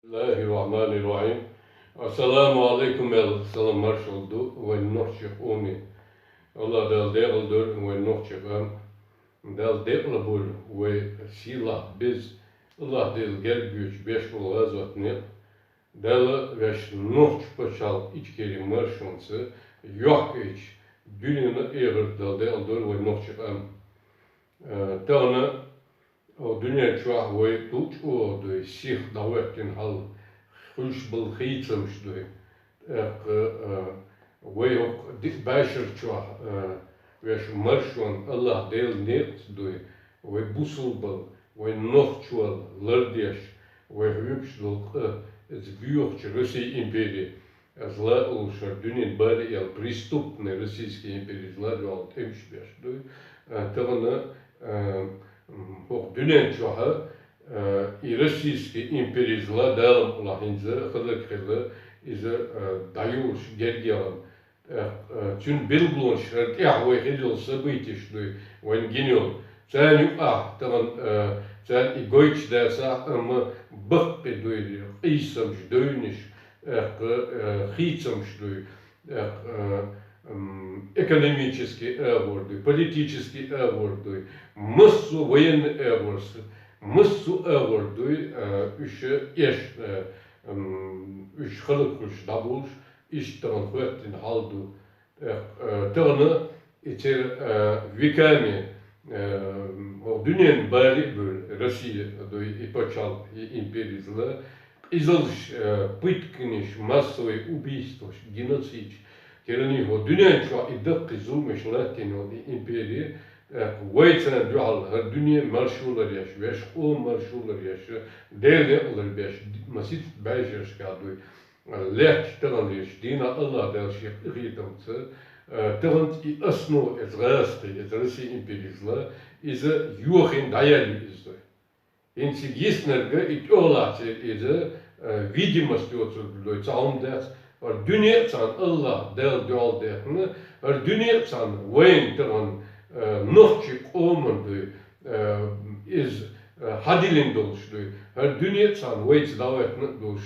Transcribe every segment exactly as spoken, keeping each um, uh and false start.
بسم الله الرحمن الرحيم. السلام عليكم, аьлла, салам-маршалла ду вайн нохчийн къоме. АллахӀ Дала декъала дойла вайн нохчийн къам. Дала декъала бойла вай сийлахь, беза, АллахӀ Дала герга йойтуш беш бола гӀазот-некъ. Дала вешан нохчийн пачхьалкх Ичкери маршонца йохкийча, дуьненна а, эхартана а Дала декъала дойла вайн нохчийн къам. Э, тахан оаха дуьнен чохь вай дукха чӀогӀа дуй, сиха дӀахӀоьттина хьал, хуьлуш бола хийцамаш дуй. ТӀаккха, э, вай хӀокху диъ бӀешар чохь, э, вешан маршонна АллахӀ Делан некъаца дуй, вай бусалба, вай нохчалла лардеш, вай хьоьгуш долу къа, иза боьхачу Россин импери, зла а олуш, хӀара дуьненан бала а аьлла, преступная Российская империя зла а дуьхьал тӀемаш беш дуй. А, тахана, а, м, хӀокху дуьнен чохь, а, и Российская империя зла Дала мукъалахь хӀинца хаза хилла, иза, а, дӀайолуш герга яхана. ТӀаккха, а, цуьнан билгалонаш хӀара тӀехь вай хилла йолу событеш дуй, вайна гина йолу. Царна юкъахь тахана, а, царна и гойтуш дацахь, амма баккхий дуй, къийсамаш, девнаш, тӀаккха, э, хийцамаш дуй, тӀаккха, э, м, экономический агӀор дуй, политический агӀор дуй, массо а военный агӀор, массо а агӀор дуй, э, уьш эш, э, м, уьш хаза хуьлуш дӀаболуш, иштта тахана хӀоьттина хьал ду. Э, э, тахана и церан, э, веками, э, хӀокху дуьненан бала а буьйлу, Россия дуй, и пачхьалкх, и импери зла, къизаллаш, э, пытканаш, массовый убийстваш, геноцидаш, тиранни, хӀокху дуьнен чохь и даккхий зуламаш латтийна йолу и импери, э, вай царна дуьхьал хӀара дуьне маршалла еш, вешан къоман маршалла еш, Делан некъ ларбеш, масийтта бӀешерашкахь дуй. Лаьтташ тахана леш, дийнахь АллахӀ Дала Шен къинхетамца, э, тахана и основа, иза гӀазкхи, иза Россин импери зла, иза йохийна дӀаяьлла ю иза дуй. ХӀинца йиснарг и тӀехула церан иза, э, видимость йоцург дуй, цхьа хӀума дац, хӀара дуьне а царна АллахӀ Дала дуьхьал даьккхина, хӀара дуьне а царна вайна тахана, э, нохчийн къоман дуй, э, иза, э, хьадиллина долуш дуй. ХӀара дуьне а царна вайца дӀахӀоьттина а долуш,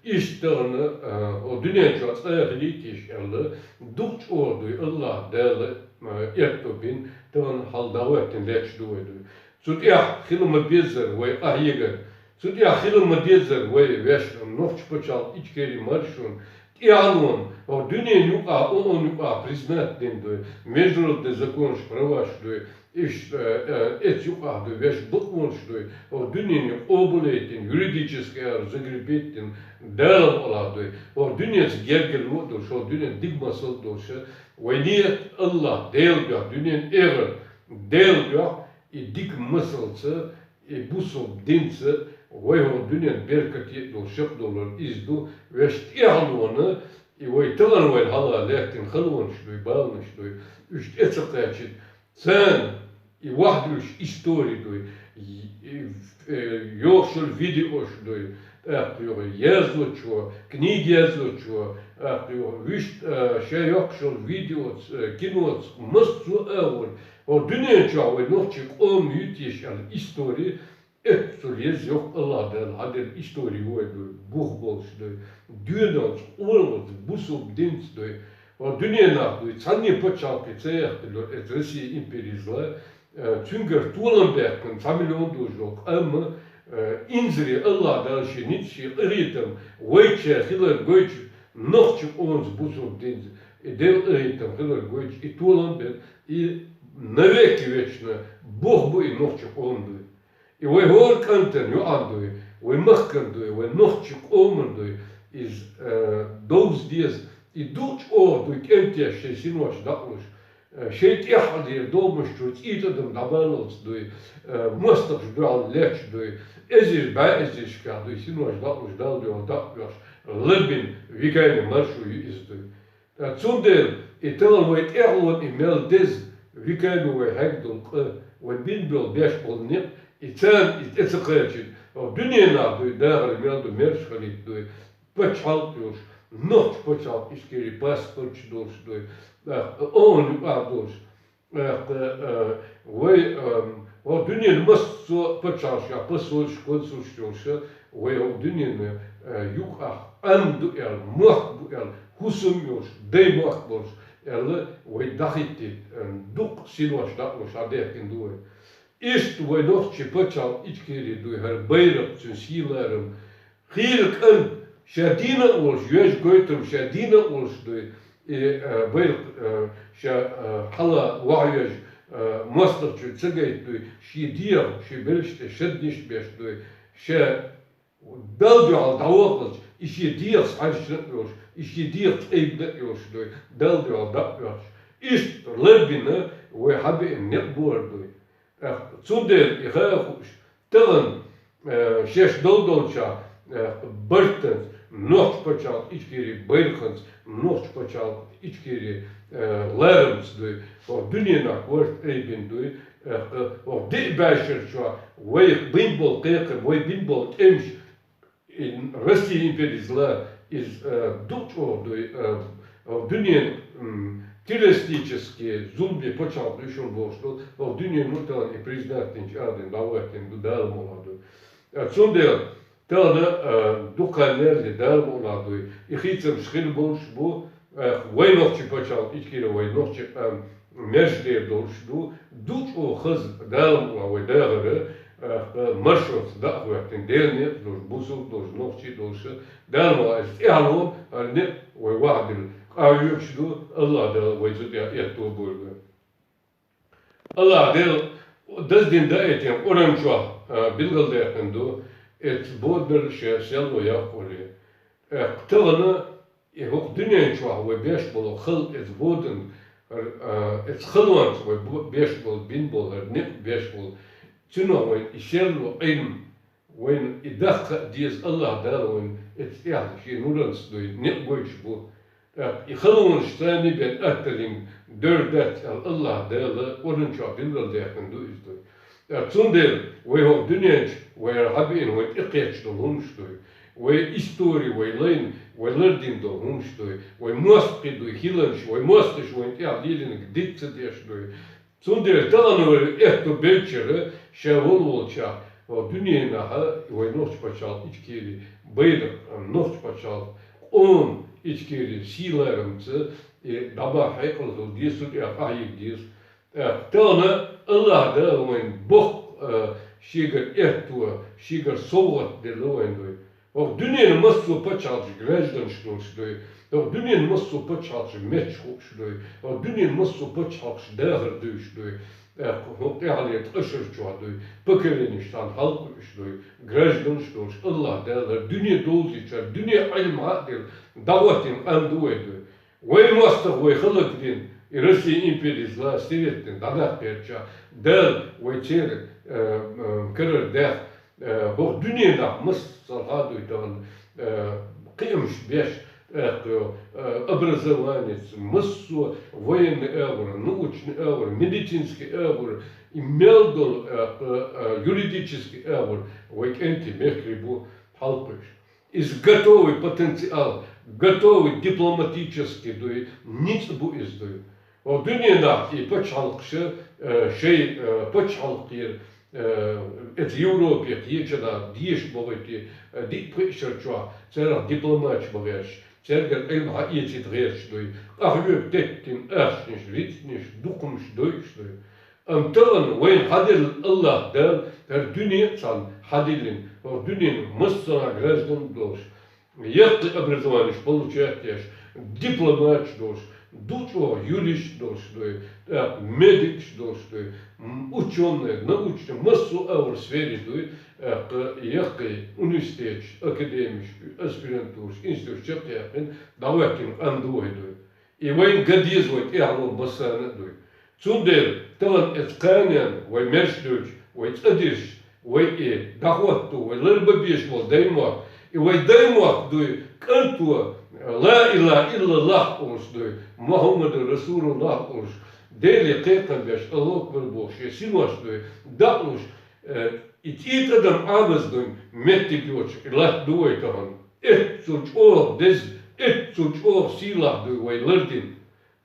иштта тахана, э, хӀокху дуьнен чохь цкъа а хилийта еза аьлла, дукха чӀогӀа дуй, АллахӀ Дала, э, аьтто бина, тахана хьал дӀахӀоьттина лаьтташ ду вай дуй. Цу тӀехь хила ма-беззара вай къахьегар, цу тӀехь хила ма-деззара вай вешан нохчийн пачхьалкх Ичкери маршонна, тӀаьхьалонна, хӀокху дуьненан юкъахь, ООН юкъахь признать дина дуй, международный законаш, праваш дуй, иштта, э, э, эцу юкъахь дуй, вешан бакъонаш дуй, хӀокху дуьненан къобалъяйтина, юридически агӀор закрепить дина, Дала мукъалахь дуй, хӀокху дуьненца гергарло а долуш, хӀокху дуьненан дика масал а долуш, вай нийят АллахӀ Делан дуьхьа, дуьненан эгӀар Делан дуьхьа, и дика масалца, и бусалба динца вай хӀокху дуьненан беркате а долуш, чекхдолор иза ду, вешан тӀаьхьалонна, и вай тахана вайна хьалха лаьттина халонаш дуй, баланаш дуй, уьш тӀе ца кхачийта, царна и вахдуьлуш истори дуй, и, и, э, йохуш йолу видеош дуй, тӀаккха юха яздочо, книга яздочо, тӀаккха юха вуьшта, э, шайн йоккхуш йолу видеоца, э, киноца, массо а агӀор, хӀокху дуьнен чохь вай нохчийн къоман ю теша аьлла истори, эццул еза йоккха АллахӀ Дала хьаделла истори ю вай дуй, бух болуш дуй, доьналца, къоналца, бусалба динца дуй. ХӀокху дуьненахь дуй, цхьанне пачхьалкхе ца яхкина йолу эцу Россин импери зла, э, цуьнгара толам баьккхина цхьа миллион дужу йолу къам, э, инзаре АллахӀ Дала шен ницкъ, шен къинхетам вайчара хилар гойтуш, нохчийн къомца, бусалба динца, и Делан къинхетам хилар гойтуш, и толам бен, и навеки вечно бух бу и нохчийн къоман дуй. И вай хӀора кӀантана, йоӀана дуй, вай махкана дуй, вай нохчийн къомана дуй, иза, э, довза деза, и дукха чӀогӀа дуй, кӀентеша шайн синош дӀакъалуш, э, шайн тӀаьххьара догӀмаш чуьра цӀий тӀадам дӀабаллалц дуй, э, мостагӀчу дуьхьал лаьтташ дуй, эзар бӀе эзаршкахь дуй, синош дӀакъалуш, Далла дуьхьал дӀакъоьхуш, ларбина веками маршо ю иза дуй. Ткъа цундела и тахана вай тӀаьхьалонна и мел деза, веками вай хьегна долу къа, вай бина болу беш болу некъ, и царна и тӀе ца кхачийта, хӀокху дуьненахь дуй, дахар мел ду, мерш хилийта дуй, пачхьалкх йолуш, нохчийн пачхьалкх Ичкери паспорташ долуш дуй, тӀаккха ООН юкъахь долуш, тӀаккха, э, вай, э, хӀокху дуьненан массо а пачхьалкхашкахь посольстваш, консульстваш йолуш, вай хӀокху дуьненан, э, юкъахь Ӏам ду аьлла, мохк бу аьлла, хӀусам йолуш, даймохк болуш аьлла, вай дӀахӀиттийта, э, дукха синош дӀалуш схьадаьхкина ду вай. Иштта вай нохчийн пачхьалкх Ичкери дуй, хӀара байракх, цуьнан сий-ларам. Хийра кӀант, ша дийна а волуш, йоьжна гойтург ша дийна а волуш дуй, и, а, байракх, а, ша, а, хьала вахьа йоьжна, а, мостагӀчуьнга ца гайта дуй, шен дегӀах, шен белшаш тӀе шадниш а беш дуй, ша Далла дуьхьал дӀавахалча, и шен дегӀаца хьаьрчина а йолуш, и шен дегӀаца айбина а йолуш дуй, Далла дуьхьал дӀа а оьхуш. Иштта ларбина вай хьабеана некъ бу хӀара дуй. ТӀаккха цундела и хаа хууш, тахана, э, шаьш долу долчохь, э, бартанца, нохчийн пачхьалкх Ичкери байракханца, нохчийн пачхьалкх Ичкери, э, ларамца дуй, хӀокху дуьненахь корта айбина дуй, э, хӀокху диъ бӀешарчохь вайх бина болу кхайкхам, вай бина болу тӀемаш, и Россия империя зла, иза, э, дукха чӀогӀа дуй, э, хӀокху дуьненан, м, террористический, зуламе пачхьалкх ю шуна бохуш долу, хӀокху дуьненан муьтӀахь и признать динчу аьлла дина, дӀахӀоттийна ду, Дала мукъ лахь дуй. Э, цундела тахана, э, дукха хан лерина Дала мукъ лахь дуй. И хийцамаш хир болуш бу, э, вай нохчийн пачхьалкх Ичкери, вай нохчийн къам маьрша дер долуш ду, ду чӀогӀа хаза Дала мукъ лахь вай дахар, э, маршонца дӀа а хӀоьттина, Делан некъ долуш, бусалба долуш, нохчий долуш, Дала мукъ лахь иза тӀаьхьало, хӀара некъ вай вахьа дина къахьоьгуш ду, АллахӀ Дала вай цу тӀехь аьтто бойла. АллахӀ Дела даздина даийтина Къуръан чохь, а, билгалдаьккхина ду, эцу боданал шен серло яккхале. Э, тахана и хӀокху дуьнен чохь вай беш болу хала эцу бодан, а, эцу халонца вай бо-, беш болу, бина болу, хӀара некъ беш болу, цунах вайн и серло Ӏилма, вайна и даккха а деза, АллахӀ Дала вайна эцу тӀехь шен нуранца дуй, некъ гойтуш бу. ТӀаккха и халонаш царна бен атталин дер дац аьлла, АллахӀ Дала Къуръан чохь билгалдаьккхина ду иза дуй. ТӀаккха цундела вай хӀокху дуьнен чу, вай хьабеана, вай тӀекхетташ долу хӀуманаш дуй. Вай истори, вай лайна, вай лардина долу хӀуманаш дуй. Вай мостагӀий дуй, хиланаш, вай мостагӀаш вайна тӀехь лелийнарг диц ца деш дуй. Цундела тахана вай аьтто беллачара, ша волу волчохь, хӀокху дуьненахь вай нохчийн пачхьалкх Ичкери байракх, нохчийн пачхьалкх къоман Ичкери сий-ларамца, и дӀабахьа хьекъал хила деза, цу тӀехь къахьега деза. ТӀаккха тахана АллахӀ Дала вайна боккха, а, шегара аьтто, шегара совгӀат делла вайна дуй. ХӀокху дуьненан массо а пачхьалкхаш гражданаш долуш дуй. ХӀокху дуьненан массо а пачхьалкхаш метташ хууш дуй. ХӀокху дуьненан массо а пачхьалкхаш дахар дуьйш дуй. ТӀаккха хӀокху тӀаьхьалера ткъа шар чохь дуй. Поколенеш царна хьалакхуьуш дуй. Гражданаш долуш, АллахӀ Дала дуьне довзийчара, дуьне Ӏилма хьа а делла, дӀахӀоттийна къам ду вай дуй. Вай мостагӀа вай хӀаллакдина, и Россия империя зла сиретдина дӀадаккхарча, Дала вай церан, э, э, карара даьхна, э, хӀокху дуьненахь массархьа а дуй тахана, э, кхиамаш беш, э, э, образованица, массо а военный агӀор, научный агӀор, медицинский агӀор, и мел долу, э, э, э, юридический агӀор вай кӀентий мехкарий бу хьалакхуьуш. Иза готовый потенциал, готовый дипломатический дуй, ницкъ бу иза дуй. Ва дуьненахь и пачхьалкхаша, э, шайн, э, пачхьалкхера, э, эца Европе кхечанхьа деша бохуьйтий, э, диъ-пхиъ шар чохь, царах дипломаташ бан гӀерташ, цаьргара Ӏилма хьаэцийта гӀерташ дуй, къахьоьгу теттина ахчанаш, рицкъанаш, дукхамаш дойуш дуй. Амма тахана вайна хьаделла АллахӀ Дала хӀара дуьне а цхьаьна хьадиллина, хӀара дуьненан массо а граждан долуш, яккхий образованиеш получать деш, дипломаташ долуш, ду чӀогӀа юристаш долуш дуй, тӀаккха медикаш долуш дуй, м, учёный, научный, массо а агӀор сфере дуй, тӀаккха яккхий университеташ, академиш, аспирантураш, институташ чекхъяьккхина, дӀахӀоьттина къам ду вай дуй. И вайна ган деза вай тӀаьхьало массарна а дуй. Цундела тахана эца кханенна вай маьрша дуьйцуш, вай цӀа дирзаш, вай и дӀахӀотто, вай ларбан безаш болу даймохк, и вай даймохк дуй, кӀанто, ла илахӀа иллаллахӀ олуш дуй, Мухьаммадун расулуллахӀ олуш, Деле кхайкхам беш, Аллаху акбар бохуш, шен синош дуй, дакъалуш, э, и цӀий тӀадам Ӏамаздан меттиг йоцуш, и латта ду вай тахана. Эццул чӀогӀа деза, эццул чӀогӀа сийлахь дуй вай лардина.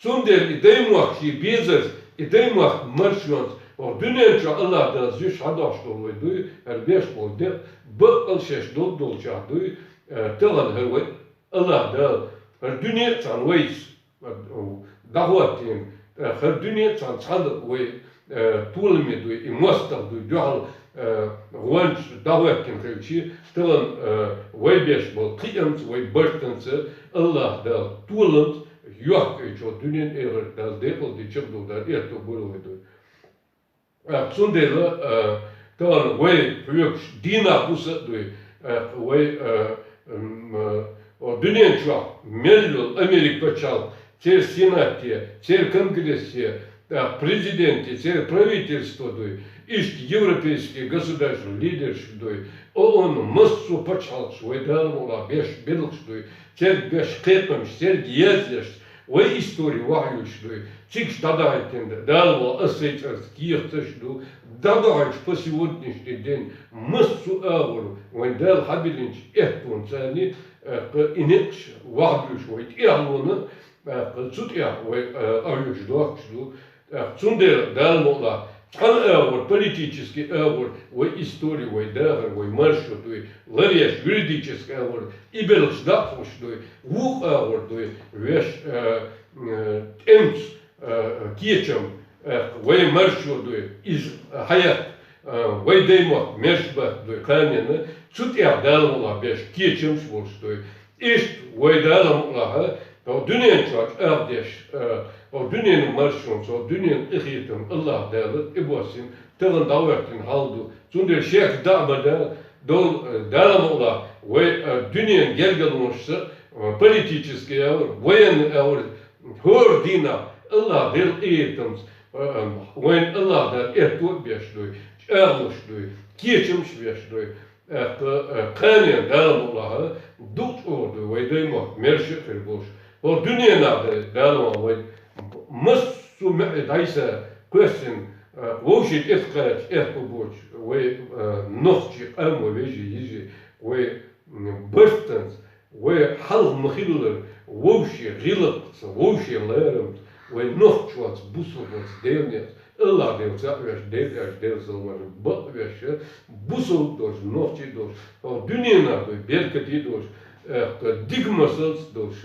Цундела и даймохк шен безарца, и даймохк маршонца, ХӀокху дуьнен чохь АллахӀ Дала зуьйш хьадохьуш долу вай дуй, хӀара беш болу де, баккъал шаьш долу долчохь дуй, э, тахана хӀара вай АллахӀ Дала, хӀара дуьне а цхьаьна вайца, э, дӀахӀоттийна, э, хӀара дуьне а цхьаьна цхьаьна вай, э, толаме дуй, и мостагӀ дуй, дуьхьал, э, гӀончаш дӀахӀоттийна хилчи, тахана, э, вай беш болу кхиамца, вай бартанца, АллахӀ Дала толамца, йохкуьйту дуьнен, эхарт Дала декъал дича а ду, Дала аьтто бойла вай дуй. Э, цундела, э, тахана вай хьоьгуш дийнахь буса а дуй, э, вай, э, м, э, о, дуьнен чохь мел йолу Америка пачхьалкх, церан сенате, церан конгрессе, э, президенте, церан правительство дуй, иштта европейский государство лидерш дуй, ООН массо а пачхьалкхаш вай Дала мукъалахь беш белхаш дуй, церан беш кхетамаш, церан язъеш, вай истори вахьуьйлуш дуй. Цига дӀадахьийтина Дала вон ас сайн цӀарца кехаташ ду, дӀадохьуьйтуш по сегодняшний день массо а агӀор вайн Дала хьабиллинчу эттонца царна, э, и некъаш вахьуьйлуш вай тӀехьалона, э, цу тӀехь вай, э, къахьоьгуш дохкуш ду. ТӀаккха цундела Дала мукъалахь, цхьана агӀор, политический агӀор, вай истори, вай дахар, вай маршо дуй, ларъеш юридический агӀор, и белхаш дӀа а хууш дуй, вукху агӀор дуй, веш, э, э, тӀемца, э, кечам, э, вай маршо дуй, иза хьаяккха, э, вай даймохк мерш баккха дуй, кханенна, цу тӀехь Дала мукъалахь беш кечамаш болуш дуй. Иштта вай Дала мукъалахь, тхо дуьнен чохь чӀагӀдеш, э, тхо дуьненан маршонца, тхо дуьненан къинхетам АллахӀ Дала тӀебоссина, тахана дӀахӀоьттина хьал ду. Цундела шек даа ма дан, дол-, э, Дала мукъалахь, вай, э, дуьненан гергарлонашца, э, политический агӀор, военный агӀор, хӀора дийнахь АллахӀ Дала къинхетамца, э, э, вайна АллахӀ Дала аьтто а беш дуй, чӀагӀлуш дуй, кечамаш беш дуй. ТӀаккха, э, кханенна Дала мукъалахь, дукха чӀогӀа ду вай даймохк мерша а хир болуш. ХӀокху дуьненахь дай Дала ван вай массо а маьӀе дӀайса кхоьссина, э, вовшийн тӀе кхача эхь хӀу боцуш, вай, э, нохчий къам, вай вежарий, йижарий, вай, м, бартанца, вай хьалха ма-хиллара, вовшийн гӀиллакхца, вовшийн ларамца, вай нохчоца, бусалбанца, Делан некъаца, АллахӀ Дела цхьаъ веш, Дела аьлча, Дела салам веш, бакъ веш, бусалба долуш, нохчий долуш, хӀокху дуьненахь вай беркате долуш, э, дика масалца долуш,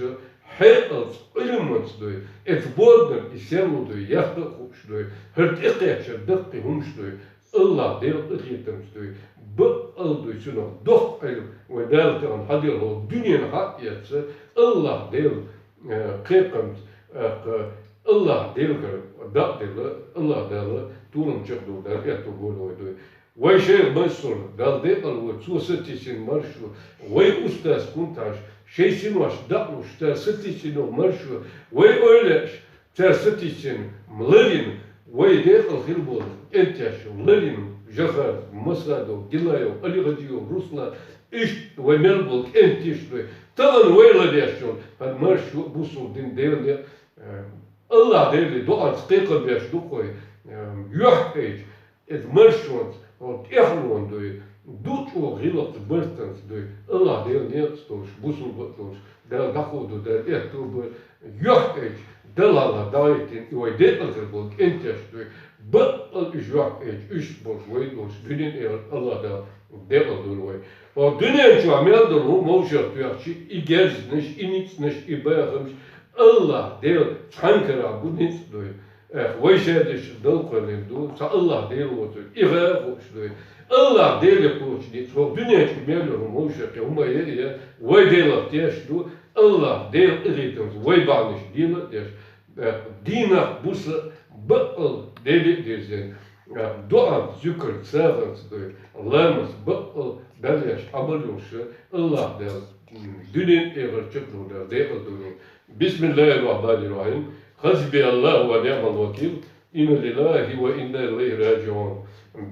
хьекъалца, Ӏилманца дуй, эца боданан и серло дуй, яккха а хууш дуй, хӀара тӀекхеччара даккхий хӀумаш дуй, АллахӀ Делан къинхетамца дуй, бакъал дуй цунах доккха Ӏилма, вай Дала тахана хьаделла хӀокху дуьненахь а эцна, АллахӀ Делан, э, кхетамца, э, кху АллахӀ Делгара дакъа делла, АллахӀ Дала толам чекхдолу Дала аьтто бойла вай дуй. Вай шайх Мансур, Дала декъал ву, цо сатийсина маршо, вай устаз Кунташ, шайн синош дакъалуш, цара сатийсина маршо, вай ойлаш, цара сатийсина, ларина, вай декъал хила болу кӀентеш, ларина, Жохар, Масадов, Гилаев, Алихаджиев, Руслан, иштта вай мел болу кӀенташ дуй. Тахана вай ладеш йолу хӀара маршо, бусалба дин, Делан некъ, э, АллахӀ Деле доӀанца кхайкхам беш ду-кх вай, э, юьхькӀайча, иза маршонца, хӀокху тӀехьалонца дуй, дукха чӀогӀа гӀиллакхца, бартанца дуй, АллахӀ Делан некъаца долуш, бусалба а долуш, Дала дӀакховдо, Дала аьтто а бойла, юьхькӀайча, Далла дӀахӀиттина, и вай декъал хир болу кӀентеш дуй, баккъал уьш юьхькӀайча, уьш болуш, вай долуш, дуьненан эхартан АллахӀ Дала декъал дойла вай. ХӀокху дуьнен чохь мел долу хӀума вовшах тоьхча, и герзанаш, и ницкъанаш, и бахамаш, АллахӀ Дела цхьаьна карахь бу ницкъ дуй. Эх, вай шадерш дала кхоьллина ду, цхьа АллахӀ Дела воцург, и гӀа а хууш дуй. АллахӀ Деле кхочу ницкъ, хӀокху дуьнен чу мел йолу хӀума вовшах кхин хӀума а е, е, вай Делах тешаш ду, АллахӀ Дела къинхетамца вай бахьанаш дела а деш, эх, дийнахь, буса, баккъал Деле а дирзина, эх, доӀанца, зуькарца, сагӀанца дуй, ламазца, баккъал Далла еш Ӏамал йолуш, АллахӀ Дела, м, дуьнен а, эхартан а чекхдолу Дела декъал дойла. بسم الله الرحمن الرحيم. حسبي الله ونعم الوكيل. إنا لله وإنا إليه راجعون.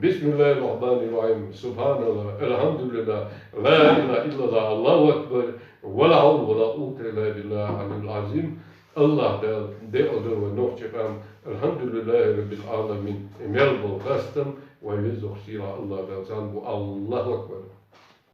بسم الله الرحمن الرحيم. سبحان الله. الحمد لله. لا إله إلا الله. الله أكبر. ولا حول ولا قوة إلا بالله العلي العظيم. АллахӀ Дела декъал дойла вай нохчийн къам. الحمد لله رب العالمين. Мел болу хастам вайн везачу сийлахь АллахӀ Делан цхьаьна бу. الله أكبر.